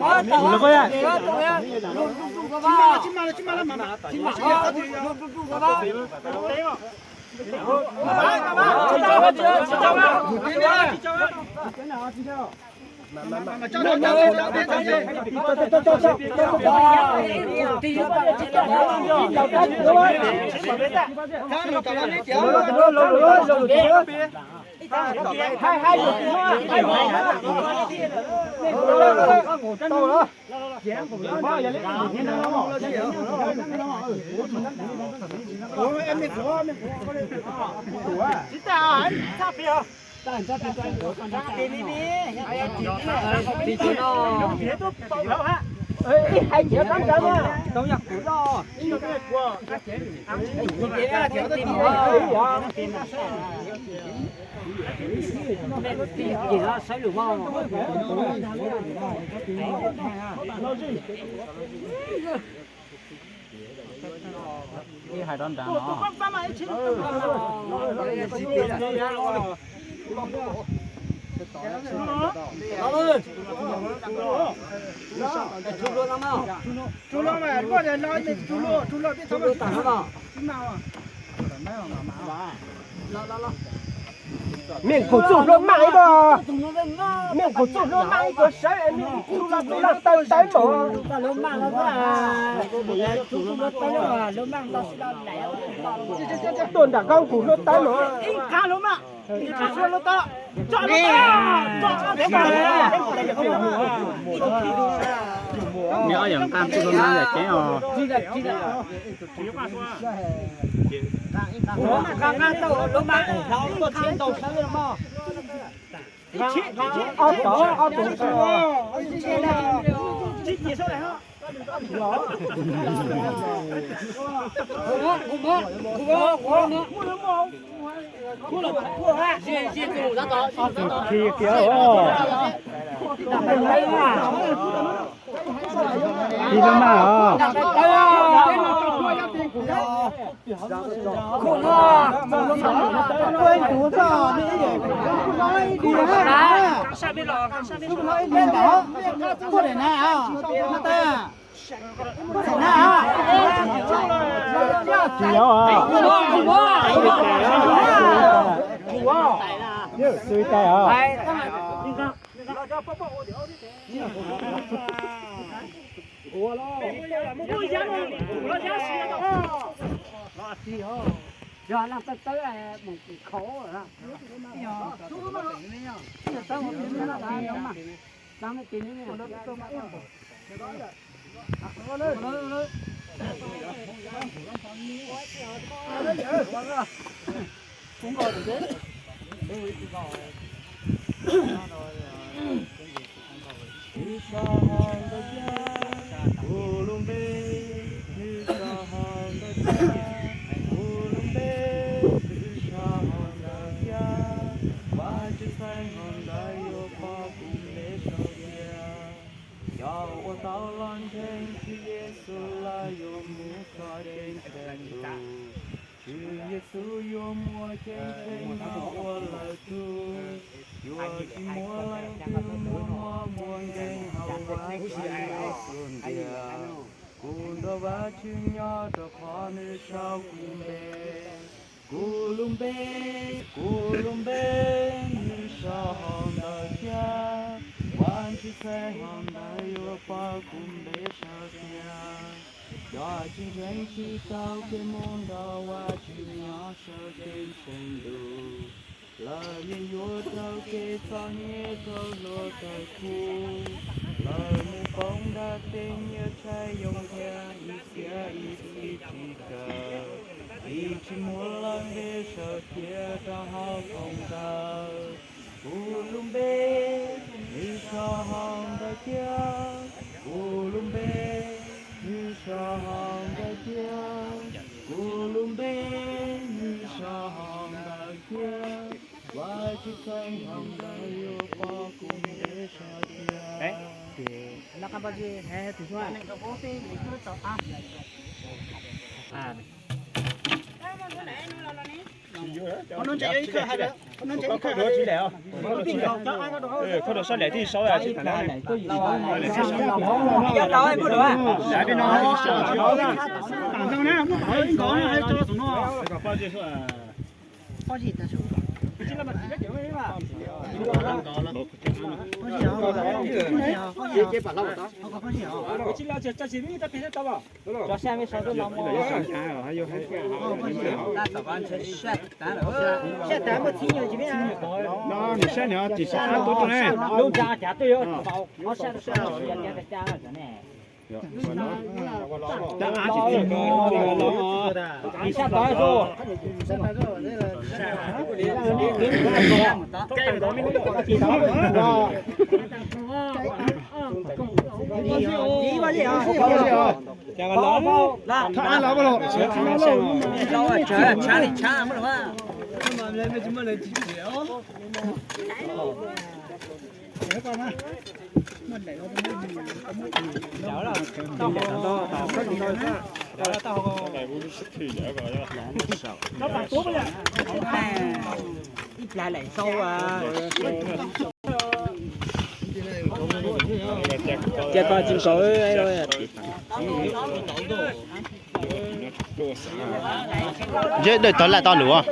Ib hais rov nrad no. Mej kuv txuj hlub maj ib ko, mej kuv txuj hlub maj ib ko sawv, mej txuj laj txuj laj tawv tawv mog. Tuaj nram koj kuv hlub tawv mog. Neb ob yawm nqaj txuj hlub maj yam ceeb os. Ob tod ob tug. Tus khi kiag os. Khi lub maj os. Tsis yog. Xwb tais os. Nws sab hov ntawd thiab, kuv lub npe, nws sab hov ntawd thiab, kuv lub npe, nws sab hov ntawd thiab, Vajtswv txhais hov ntawd yuav pom kuv npe saum tias, cov uas tau los ntseeg Tswv Yexus lawv yuav mus txoj kev ntseeg lus. Tswv Yexus yuav muaj ceeb tsheej no ua lawv tug, yuav tsis muaj leej twg muaj mob muaj nkeeg hauv Vajtswv lub ntiag. Kuv nrog Vajtswv nyob rau qhov nws sau kuv npe. Kuv lub npe, kuv lub npe, nws sau hov ntawd thiab, Vajtswv txhais hov ntawd yuav pom kuv npe saum tias, cov tsis ntseeg tsis tau kev mus nrog Vajtswv nyob saum kev ntseeg lus. Lawv yeej yuav raug kev txom nyem rau hluav taws qub. Lawv mus poob nram tej nyiaj tshaj yoo thiab ib txhiab ib txhis tsis kawg, vim tsis muaj leej twg sau tias rau hauv phau ntawv. Kuv lub npe, nws sau hov ntawd thiab, kuv lub npe, nws sau hov ntawd thiab, kuv lub npe, nws sau hov ntawd thiab. Vajtswv txhais hov ntawd yuav pom kuv npe saum tias. Koj rau sab lem tib sau. Nws saib nws tim sab qab tuaj rau ne. Tim sab tod. Ib plag lawm sau. Cia koj tsis nkaus. Ntshe dawm tawv laj tau lus.